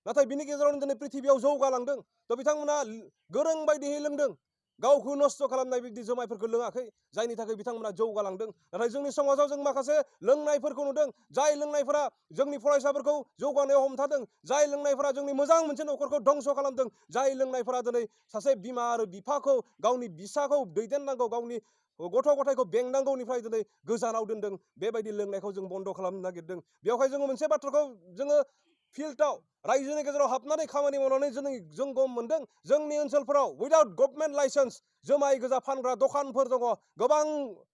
नाथाय बिनि गेजेरावनो दिनै पृथिबियाव जौगालांदों थ' बिथांमोना गोरों बायदियै लोंदों गावखौ नस्थ' खालामनाय बिदि जुमायफोरखौ लोङाखै जायनि थाखाय बिथांमोना जौगालांदों नाथाय जोंनि समाजाव जों माखासे लोंनायफोरखौ नुदों जाय लोंनायफोरा जोंनि फरायसाफोरखौ जौगानायाव हमथादों जाय लोंनायफोरा जोंनि मोजां मोनसे न'खरखौ धंस' खालामदों जाय लोंनायफोरा दिनै सासे बिमा आरो बिफाखौ गावनि फिसाखौ दैदेननांगौ गावनि गथ' गथायखौ बेंनांगौनिफ्राय दिनै गोजानाव दोनदों बेबायदि लोंनायखौ जों बन्द' खालामनो नागिरदों बेवहाय जोङो मोनसे बाथ्राखौ जोङो फिल्डआव रायजोनि गेजेराव हाबनानै खामानि मावनानै जों गम मोनदों जोंनि ओनसोलफोराव उइदाउट गभर्नमेन्ट लाइसेन्स जुमाय गोजा फानग्रा दखानफोर दङ गोबां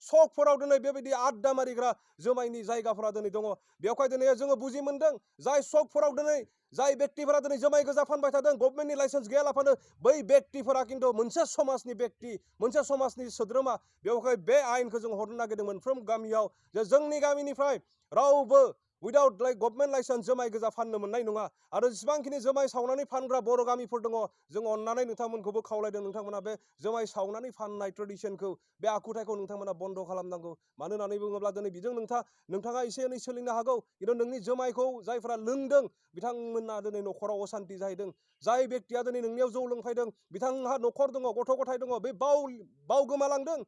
सकफोराव दिनै बेबायदि आड्डा मारिग्रा जुमायनि जायगाफोरा दिनै दङ बेवहाय दिनै जोङो बुजि मोनदों जाय सकफोराव दिनै जाय बेक्तिफोरा दिनै जुमाय गोजा फानबाय थादों गभर्नमेन्टनि लाइसेन्स गैयालाफानो बै बेक्तिफोरा खिन्थु मोनसे समाजनि बेक्ति मोनसे समाजनि सोद्रोमा बेवहाय बे आयेनखौ जों हरनो नागिरदों मोनफ्रोम गामियाव जे जोंनि गामिनिफ्राय रावबो उइदाउट गभर्नमेन्ट लाइसेन्स जुमाय गोजा फाननो मोननाय नङा आरो जेसेबांखिनि जुमाय सावनानै फानग्रा बर' गामिफोर दङ जों अननानै नोंथांमोनखौबो खावलायदों नोंथांमोना बे जुमाय सावनानै फाननाय ट्रेडिसनखौ बे आखुथायखौ नोंथांमोना बन्द' खालामनांगौ मानो होननानै बुङोब्ला दिनै बेजों नोंथाङा एसे एनै सोलिनो हागौ खिन्थु नोंनि जुमायखौ जायफोरा लोंदों बिथांमोना दिनै न'खराव असान्ति जाहैदों जाय बेक्तिया दिनै नोंनियाव जौ लोंफैदों बिथांहा न'खर दङ गथ' गथाय दङ बे बाव गोमालांदों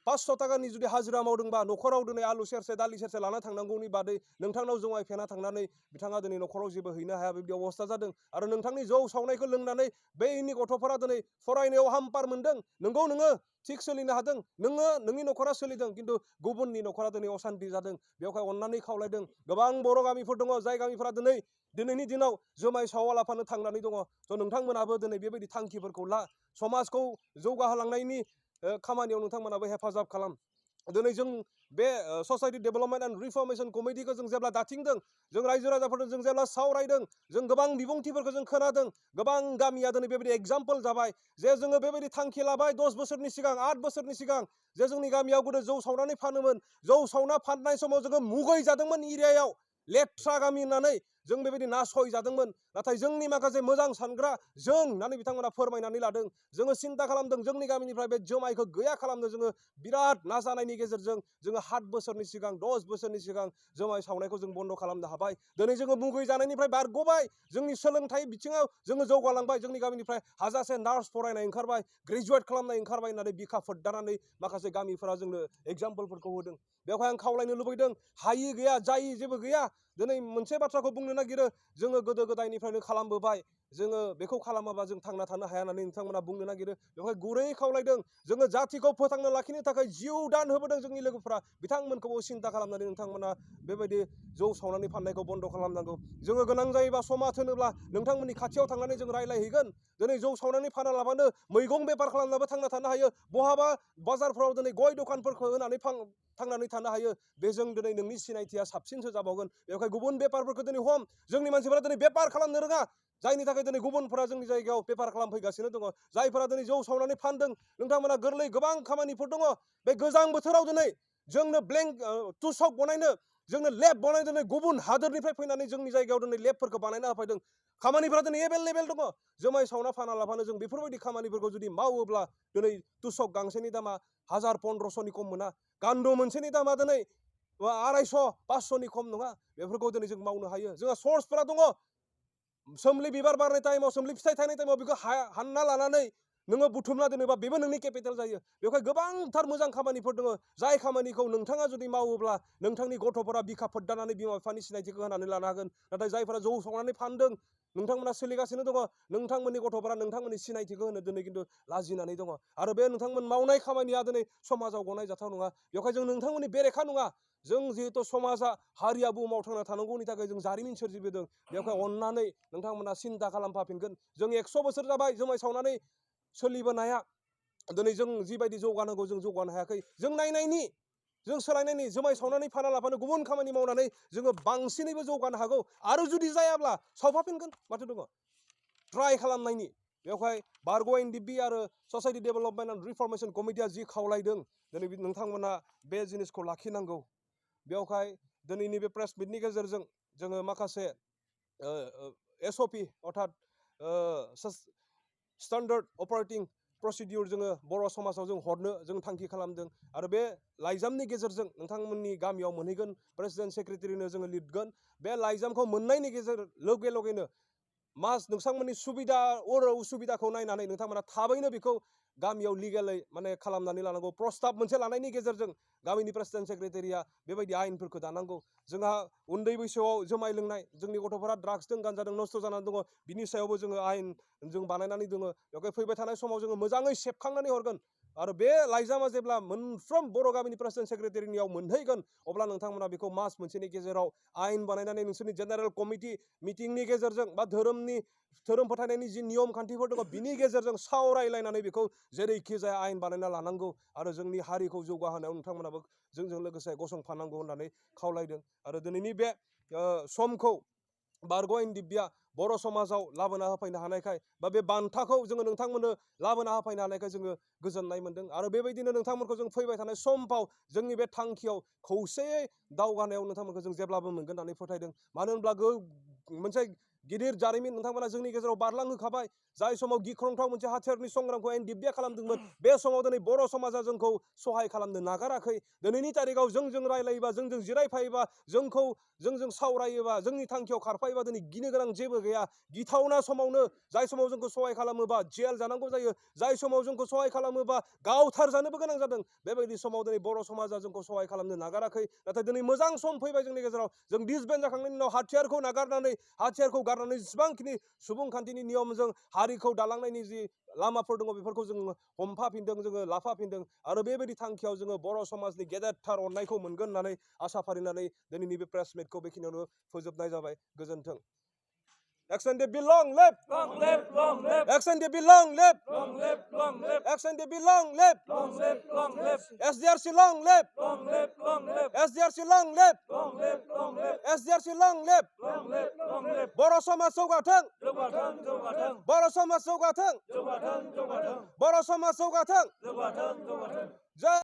500 थाखानि जुदि हाजिरा मावदोंबा न'खराव दिनै आलु सेरसे दालि सेरसे लाना थांनांगौनि बादै नोंथांनाव जुमाय फेना थांनानै बिथाङा दिनै न'खराव जेबो हैनो हाया बेबायदि अबस्था जादों आरो नोंथांनि जौ सावनायखौ लोंनानै बैनि गथ'फोरा दिनै फरायनायाव हाम्पार मोनदों नोंगौ नोङो थिग सोलिनो हादों नोंनि न'खरा सोलिदों खिन्थु गुबुननि न'खरा दिनै असान्ति जादों बेवहाय अननानै खावलायदों गोबां बर' गामिफोर दङ जाय गामिफोरा दिनैनि दिनाव जुमाय सावालाफानो थांनानै दङ थ' नोंथांमोनाबो दिनै बेबायदि थांखिफोरखौ ला समाजखौ जौगाहोलांनायनि खामानियाव नोंथांमोनाबो हेफाजाब खालाम दिनै जों बे ससाइटि डेभेलपमेन्ट एन्ड रिफर्मेशन कमिटिखौ जों जेब्ला दाथिंदों जों रायजो राजाफोरजों जों जेब्ला सावरायदों जों गोबां बिबुंथिफोरखौ जों खोनादों गोबां गामिया दिनै बेबायदि एग्जाम्पल जाबाय जे जोङो बेबायदि थांखि लाबाय 10 बोसोरनि सिगां 8 बोसोरनि सिगां जे जोंनि गामियाव गोदो जौ सावनानै फानोमोन जौ सावना फाननाय समाव जोङो मुगै जादोंमोन एरियायाव लेथ्रा गामि होननानै जों बेबायदि नासयजादोंमोन नाथाय जोंनि माखासे मोजां सानग्रा जों होननानै बिथांमोना फोरमायनानै लादों जोङो सिन्था खालामदों जोंनि गामिनिफ्राय बे जुमायखौ गैया खालामनो जोङो बिराद नाजानायनि गेजेरजों जोङो 7 बोसोरनि सिगां 10 बोसोरनि सिगां जुमाय सावनायखौ जों बन्द' खालामनो हाबाय दिनै जोङो मुगै जानायनिफ्राय बारग'बाय जोंनि सोलोंथाइ बिथिङाव जोङो जौगालांबाय जोंनि गामिनिफ्राय हाजासे नार्स फरायनाय ओंखारबाय ग्रेजुवेट खालामनाय ओंखारबाय होननानै बिखा फोरदानानै माखासे गामिफोरा जोंनो एग्जाम्पलफोरखौ होदों बेवहाय आं खावलायनो लुबैदों हायि गैया जायि जेबो गैया दिनै मोनसे बाथ्राखौ बुंनो नागिरो जोङो गोदो गोदायनिफ्रायनो खालामबोबाय जोङो बेखौ खालामाबा जों थांना थानो हाया होननानै नोंथांमोना बुंनो नागिरो बेवहाय गुरै खावलायदों जोङो जातिखौ फोथांना लाखिनो थाखाय जिउ दान होबोदों जोंनि लोगोफोरा बिथांमोनखौबो सिन्था खालामनानै नोंथांमोना बेबायदि जौ सावनानै फाननायखौ बन्द' खालामनांगौ जोङो गोनां जायोबा समा थोनोब्ला नोंथांमोननि खाथियाव थांनानै जों रायज्लायहैगोन दिनै जौ सावनानै फानालाबानो मैगं बेफार खालामनाबो थांना थानो हायो बहाबा बाजारफ्राव दिनै गय दखानफोरखौ होनानै थांनानै थानो हायो बेजों दिनै नोंनि सिनायथिया साबसिनसो जाबावगोन बेवहाय गुबुन बेफारफोरखौ दिनै जोंनि मानसिफोरा दिनै बेफार खालामनो रोङा जायनि थाखाय दिनै गुबुनफोरा जोंनि जायगायाव बेफार खालामफैगासिनो दङ जायफोरा दिनै जौ सावनानै फानदों नोंथांमोना गोरलै गोबां खामानिफोर दङ बे गोजां बोथोराव दिनै जोंनो तुसक बनायनो जोंनो लेब बनायनो दिनै गुबुन हादोरनिफ्राय फैनानै जोंनि जायगायाव दिनै लेबफोरखौ बानायना होफैदों खामानिफोरा दिनै एभेलेबेल दङ जुमाय सावना फानालाबानो जों बेफोरबायदि खामानिफोरखौ जुदि मावोब्ला दिनै तुसक गांसेनि दामा 1000-1500नि खम मोना गान्दु मोनसेनि दामा दिनै 250-500नि खम नङा बेफोरखौ दिनै जों मावनो हायो जोंहा सर्सफोरा दङ सोमलि बिबार बारनाय टाइमाव सोमलि फिथाइ थायनाय टाइमाव बेखौ हानना लानानै नोङो बुथुमना दोनोबा बेबो नोंनि केपिटेल जायो बेवहाय गोबांथार मोजां खामानिफोर दङ जाय खामानिखौ नोंथाङा जुदि मावोब्ला नोंथांनि गथ'फोरा बिखा फोरदानानै बिमा बिफानि सिनायथिखौ होनानै लानो हागोन नाथाय जायफोरा जौ सावनानै फानदों नोंथांमोना सोलिगासिनो दङ नोंथांमोननि गथ'फोरा नोंथांमोननि सिनायथिखौ होनो दिनै खिन्थु लाजिनानै दङ आरो बे नोंथांमोन मावनाय खामानिया दिनै समाजाव गनायजाथाव नङा बेवहाय जों नोंथांमोननि बेरेखा नङा जों जिहेतु समाजा हारिया बुहुमाव थांना थानांगौनि थाखाय जों जारिमिन सोरजिबोदों बेवहाय अननानै नोंथांमोना सिन्था खालामफाफिनगोन जों 100 बोसोर जाबाय जुमाय सावनानै सोलिबोनाया दिनै जों जिबायदि जौगानांगौ जों जौगानो हायाखै जों सोलायनायनि जुमाय सावनानै फानालाबानो गुबुन खामानि मावनानै जोङो बांसिनैबो जौगानो हागौ आरो जुदि जायाब्ला सावफाफिनगोन माथो दङ ट्राइ खालामनायनि बेवहाय बारग' एनडिएफबि आरो ससाइटि डेभेलपमेन्ट एन्ड रिफर्मेशन कमिटिया जि खावलायदों दिनै नोंथांमोना बे जिनिसखौ लाखिनांगौ बेवहाय दिनैनि बे प्रेस मिटनि गेजेरजों जोङो माखासे SOP अर्थात स्टैंडार्ड अपारेटिं प्रसिडिउर जोङो बर' समाजाव जों हरनो जों थांखि खालामदों आरो बे लाइजामनि गेजेरजों नोंथांमोननि गामियाव मोनहैगोन प्रेसिडेन्ट सेक्रेटारिनो जोङो लिरगोन बे लाइजामखौ मोननायनि गेजेर लगे लगेनो मास नोंथांमोननि सुबिदा उसुबिदाखौ नायनानै नोंथांमोना थाबैनो बेखौ गामियाव लिगेलै माने खालामनानै लानांगौ। प्रस्ताब मोनसे लानायनि गेजेरजों गामिनि प्रेसिडेन्ट सेक्रेटारिया बेबायदि आयेनफोरखौ दानांगौ। जोंहा उन्दै बैसोआव जुमाय लोंनाय, जोंनि गथ'फोरा ड्राग्सजों गान्जाजों नस्थ' जानानै दङ। बिनि सायावबो जोङो आयेन जों बानायनानै दङ। बेवहाय फैबाय थानाय समाव जोङो मोजाङै सेबखांनानै हरगोन। आरो बे लाइजामा जेब्ला मोनफ्रोम बर' गामिनि प्रेसिडेन्ट सेक्रेटारिनियाव मोनहैगोन, अब्ला नोंथांमोना बेखौ मास मोनसेनि गेजेराव आयेन बानायनानै नोंसोरनि जेनेरेल कमिटि मिटिंनि गेजेरजों बा धोरोम फोथायनायनि जि नियम खान्थिफोर दङ बिनि गेजेरजों सावरायलायनानै बेखौ जेरैखि जाया आयेन बानायना लानांगौ आरो जोंनि हारिखौ जौगाहोनायाव नोंथांमोनाबो जोंजों लोगोसे गसंफानांगौ होननानै खावलायदों। आरो दिनैनि बे समखौ बारग' एनडिएफबिआ बर' समाजाव लाबोना होफैनो हानायखाय बा बे बान्थाखौ जोङो नोंथांमोननो लाबोना होफैनो हानायखाय जोङो गोजोननाय मोनदों। आरो बेबायदिनो नोंथांमोनखौ जों फैबाय थानाय समफाव जोंनि बे थांखियाव खौसेयै दावगानायाव नोंथांमोनखौ जों जेब्लाबो मोनगोन होननानै फोथायदों। मानो होनब्ला मोनसे गिदिर जारिमिन नोंथांमोना जोंनि गेजेराव बारलांहोखाबाय। जाय समाव गिख्रंथाव मोनसे हाथियारनि संग्रामखौ एनडिएफबिआ खालामदोंमोन, बे समाव दिनै बर' समाजा जोंखौ सहाय खालामनो नागाराखै। दिनैनि तारिखाव जोंजों रायलायोबा, जोंजों जिरायफायोबा, जोंजों सावरायोबा, जोंनि थांखियाव खारफायोबा दिनै गिनो गोनां जेबो गैया। गिथावना समावनो जाय समाव जोंखौ सहाय खालामोबा जेल जानांगौ जायो, जाय समाव जोंखौ सहाय खालामोबा गावथारजानोबो गोनां जादों, बेबायदि समाव दिनै बर' समाजा जोंखौ सहाय खालामनो नागाराखै। नाथाय दिनै मोजां सम फैबाय जोंनि गेजेराव। जों डिसबेन्ड जाखांनायनि उनाव हाथियारखौ गारनानै जेसेबांखिनि सुबुंखान्थिनि नियमजों हारिखौ दालांनायनि जि लामाफोर दङ बेफोरखौ जों हमफाफिनदों, जोङो लाफाफिनदों। आरो बेबायदि थांखियाव जोङो बर' समाजनि गेदेरथार अननायखौ मोनगोन होननानै आसा फारिनानै दिनैनि बे प्रेस मिटखौ बेखिनियावनो फोजोबनाय जाबाय। गोजोन्थों। Ex-NDFB long live! Long live, long live! Ex-NDFB long live! Long live, long live! Ex-NDFB long live! Long live, long live! SDRC long live! Long live, long live! SDRC long live! Long live, long live! SDRC long live! Long live, long live! बर' समाज जौगाथों! जौगाथों, जौगाथों! बर' समाज जौगाथों! जौगाथों, जौगाथों! बर' समाज जौगाथों! जौगाथों, जौगाथों! जय